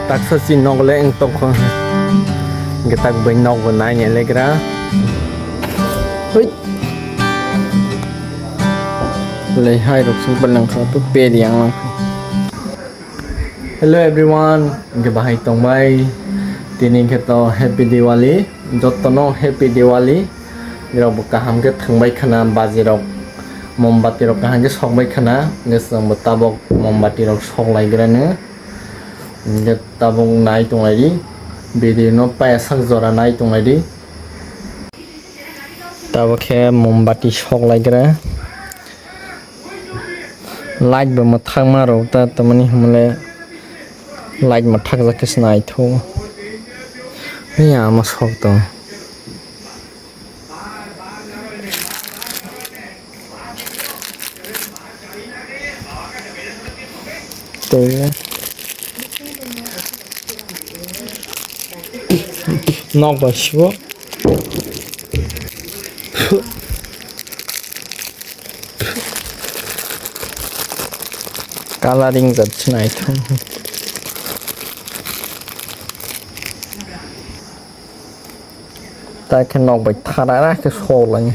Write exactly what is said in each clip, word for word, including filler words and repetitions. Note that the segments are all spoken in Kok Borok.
Taksa si nok le wng tongkho. Hwnkhe tak bai nok bo nai nai legra. Hui. Lei hai rok sung palang kha to peri ang lang. Hello everyone, hwnkhe bahai tongbai. Tini hwnkhe to Happy Diwali. Jotono Happy Diwali. Rok bo kaham khe thwngbai khana, baji rok, mombati rok kaham khe sokbai khana. Hwnkhe chwng bo tabok mombati rok sok lai grano. Hwnkhe tabuk nai tonglaidi, video no paya sak jora nai tonglaidi. Tabuk khe mombati sok laigra. Light bo mwthangma rok ta, tamani hwnle light mwthakjak khe se naithok. Hei ama sok tong. Tei nok bai sibo. Coloring jat se naithok. Tai khe nok bai tharara khe sok lai.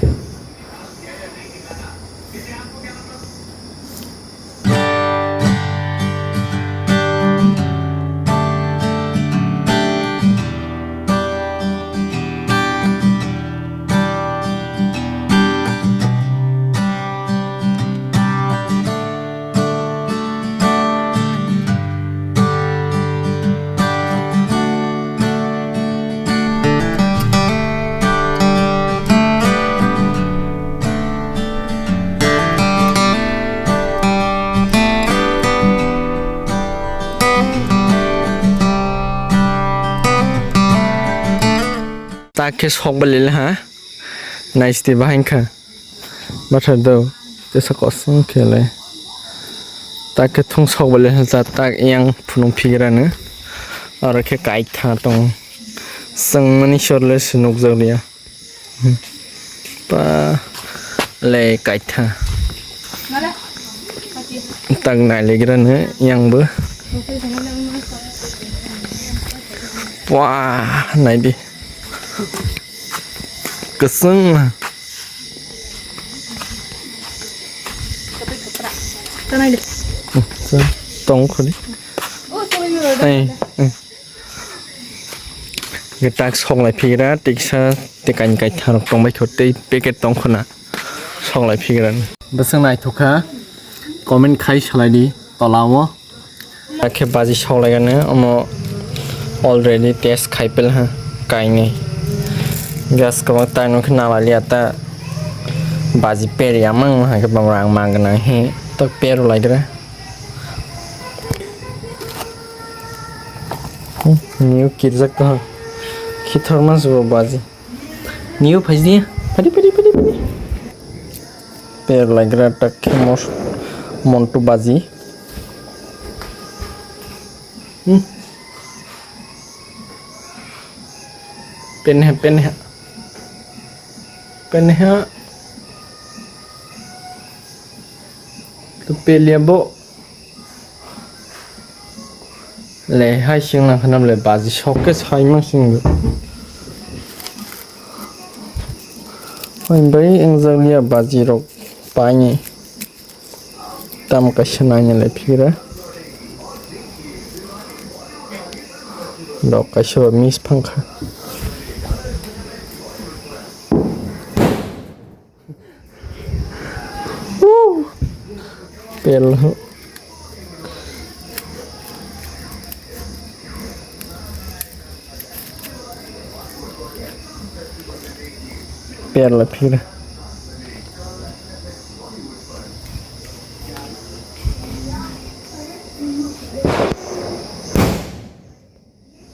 Tak khe sok bai le ha. Nice de bahai kha. Bathar do, tesa kosong khe le. Tak khe thung sok bai le ha, tak yang phunuk phigra no. Aro khe kaitha tong. Chwng mani sor le se nukjak liya. Hmm. Pa le kaitha. Tak nai le gra no yang bo. Wah, nai di. Kwchwng. Tong khodi. Ai, ai. Gwtak sok lai phigra, tiksa, tikain kaitha rok tong bai kho, tei packet tong khona. Sok lai phigra. Bwswk naithok kha, comment khai salai di, tola o. Hakhe baji sok lai gani, omo already test khai pel ha, kainwi. Gas kwbang tai nokhe nalaliya ta baji peri amang hakhe bang rang mang gwnang he, tak peru lai gra. Hmm, new kirjak to ha. Khithor ma subo baji. New phaji. Padi, padi, padi, padi. Per lai gra tak khe mos-, montu baji. Hmm. Penha, penha. Penha. Tu pelia bo. Le hai sing nang khanam le baji sok khe sai ma sing. Hai bai wng jak liya baji rok paini. Tam kaisa nai le phigra. Rok kaisa ba miss phang kha. Woo! Pel. Pel la phira.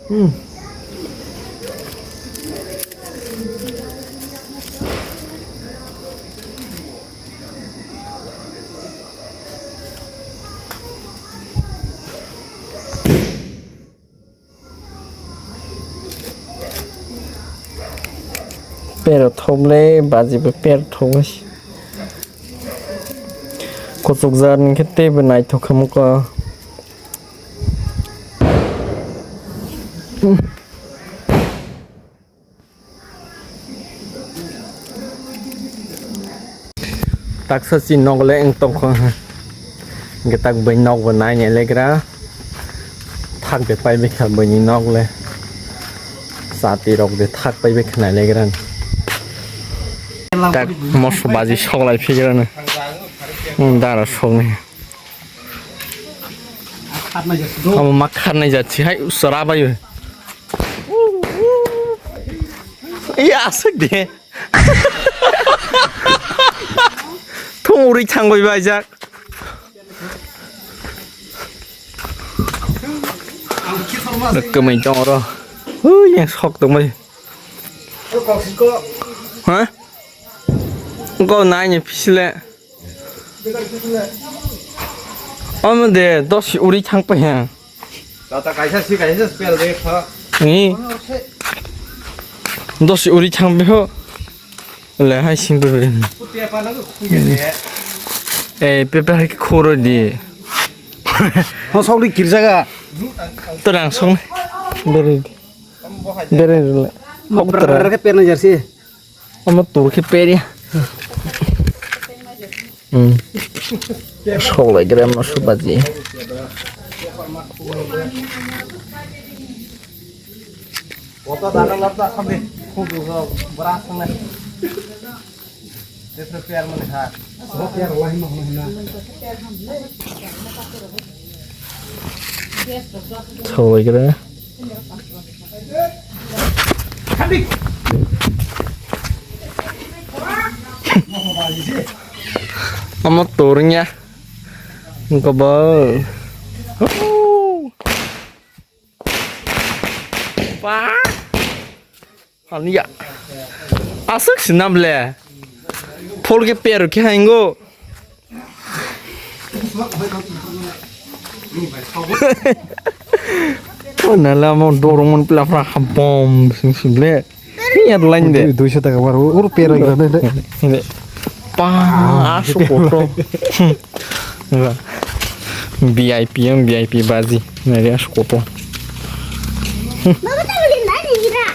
Hmm. Pero thok le, baji bo pero thok le. Kuchuk jar ni khe teibo naithok khe muko. Taksa si nok le wng tongkho. Hwnkhe tak bai nok bo nai nai legra. Thak de pai bikha bini nok le. Chati rok de thak pai bikha nai legra. Tak moso baji sok lai phigra no. Hmm, dara sok ni. Amo ma kharnai jat si hai usara bai. Ya asuk de. Thung uri thang bai bai jak. Kwmai tong oro. Ui, yang sok tong bai. Ha? Go nai ni pisile. Omo de dos uri thang pai ha. Tata kaisa si kaisa spell de kha. Ni. Dos uri thang pai ho. Le hai sing pai pai. Putia pa na ko khuya de. Eh, pepe hai khoro di. Ho sok di kirjaga. Terang song. Beri. Beri le. Hok terang. Ke perna jersey. Omo tur khe per ya. Hmm. Sok lai gram no su baji. Kota dana lapta khamdi. Khudu bra sangne. Te prepare mani ha. Prepare lai ma hona hina. Sok lai gram. Omo turnya. Engko bo. Pa. Hania. Aswk sinam le. Phol ke per ke hango. Nala mo dorong mon pla fra habom sing sing le. Ni yar lain de. Duiso taka bar ur pera gana de. Ini. Pa asu koto. V I P yang V I P baji. Nari asu koto. Baba tak boleh nani ira.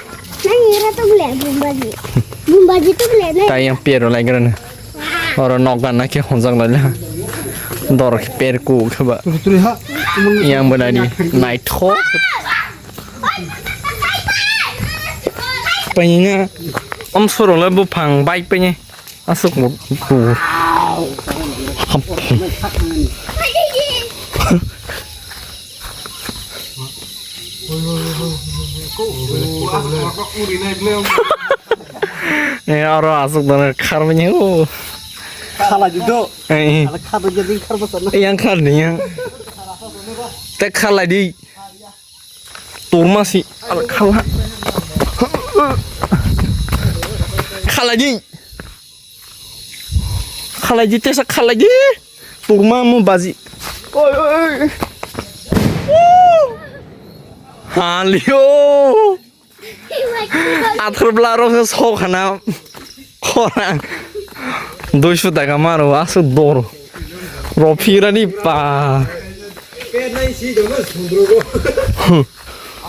Nani ira tak boleh bumbaji. Bumbaji tak boleh nani. Tai yang pero lai gana. Oro nok ganna khe honjak laila. Dor khe per ku khe ba. Tuli tuli ha. Yang bo nari naithok. Paina om soro le buphang bai paina. Aswk mo tu. Eh, oro aswk dana kharmani o. Khala judo. Eh. Khala khado jadi khar basa na. Yang khar ni yang. Te khala di. Turma si. Al khala. Khala di. Khalai di tesa khalai di. Turma mo baji. Oi, oi, oi. Halio. Athar bla ro se sok hana. Khorang. Duiso taka maro asu dor. Ro phirani pa.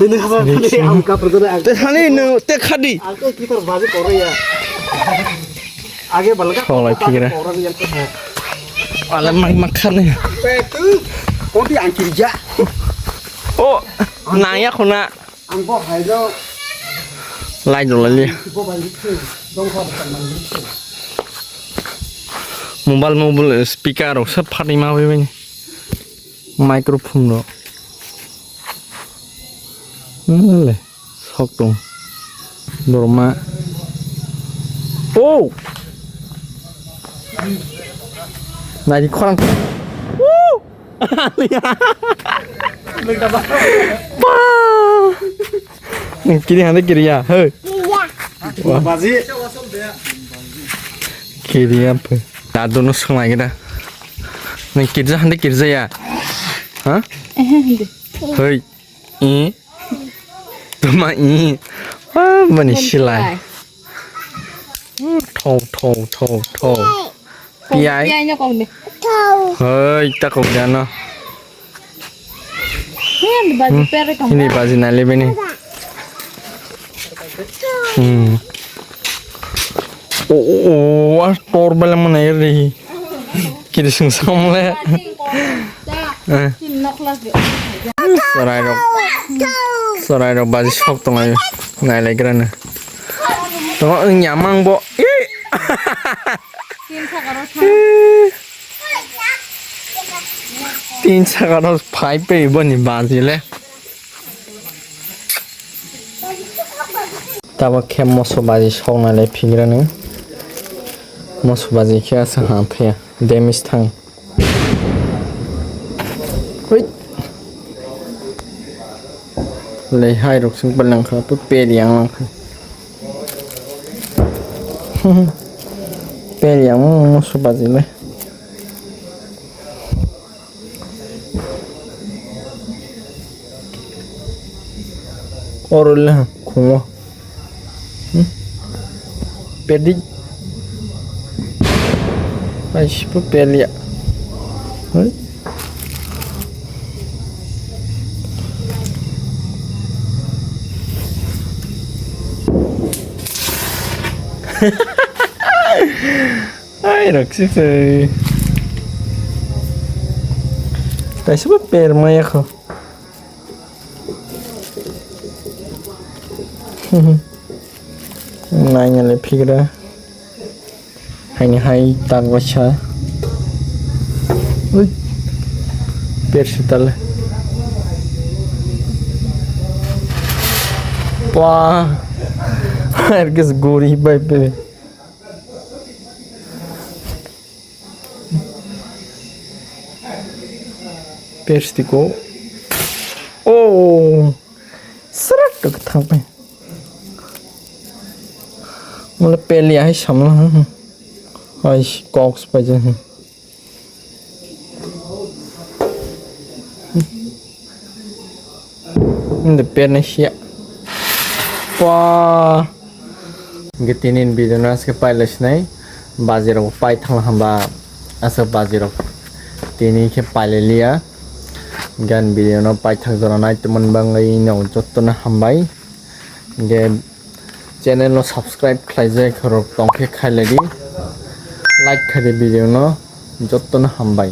Nini haba khani ang kapra jana ang. Te hani no te khadi. Ang to kitar baji kore ya. Age balga. Kholai phikira. Kore ya. Ale mak mak khani. Te tu. Kodi ang kirja. O naya khuna. Ang bo hai do. Lai do lai. Bo bai ri. Dong kho. Mobile mobile speaker rok sab phatwi ma bai bai. Microphone rok. Nale, sok tong. Borma. Oh! Nai di khorang. Woo! Ba! Nang kiri hande kiri ya, hey. Baji. Kiri ya, pe. Dadu no sungai kita. Nang kirja hande kirja ya. Ha? Eh, hindi. Hey. I. Tuma i. Ah, mani silai. Thau, thau, thau, thau. Piyai. Piyai no kong ni. Hei, ta kong jano. Hindi baji pere kong. Hindi baji na lebe ni. Hmm. O, o, o, a tor bele mane ri. Kiri sung samle. Eh. Chwrairok, chwrairok baji sok tongo, nailaigrana. Tongo wng ya mang bo. Tin saka rok phai pe boni baji le. Tabok khe moso baji soknai le phigrani. Moso baji khe asa ha phiya. Demis thang. Hui. Le hai rok sing palang kha, pu per yang lang kha. Per yang mo moso baji le. Oro le khungo. Hmm? Pedi. Ai, sipu pelia. Hmm? Ai, raksasa. Kaisa bo permaya kho. Naina le phigra. Haini hai tak bacha. Ui. Per sitale. Wah. Herkes gori bai pe. Pestiko. Oh. Serak ke thang pe. Mula peli ai samla. Ai kok sepaja. Hindi pernah siya. Wah. Hingke tini video no aske pailai sinai. Baji rok pai thangla hamba asa baji rok tini khe pailai liya. Gan video no paithak jora nai tumani bangwi no joto no hambai. Hingke channel no subscribe khlaijak rok tongkhe khailai di. Like khaidi video no joto no hambai.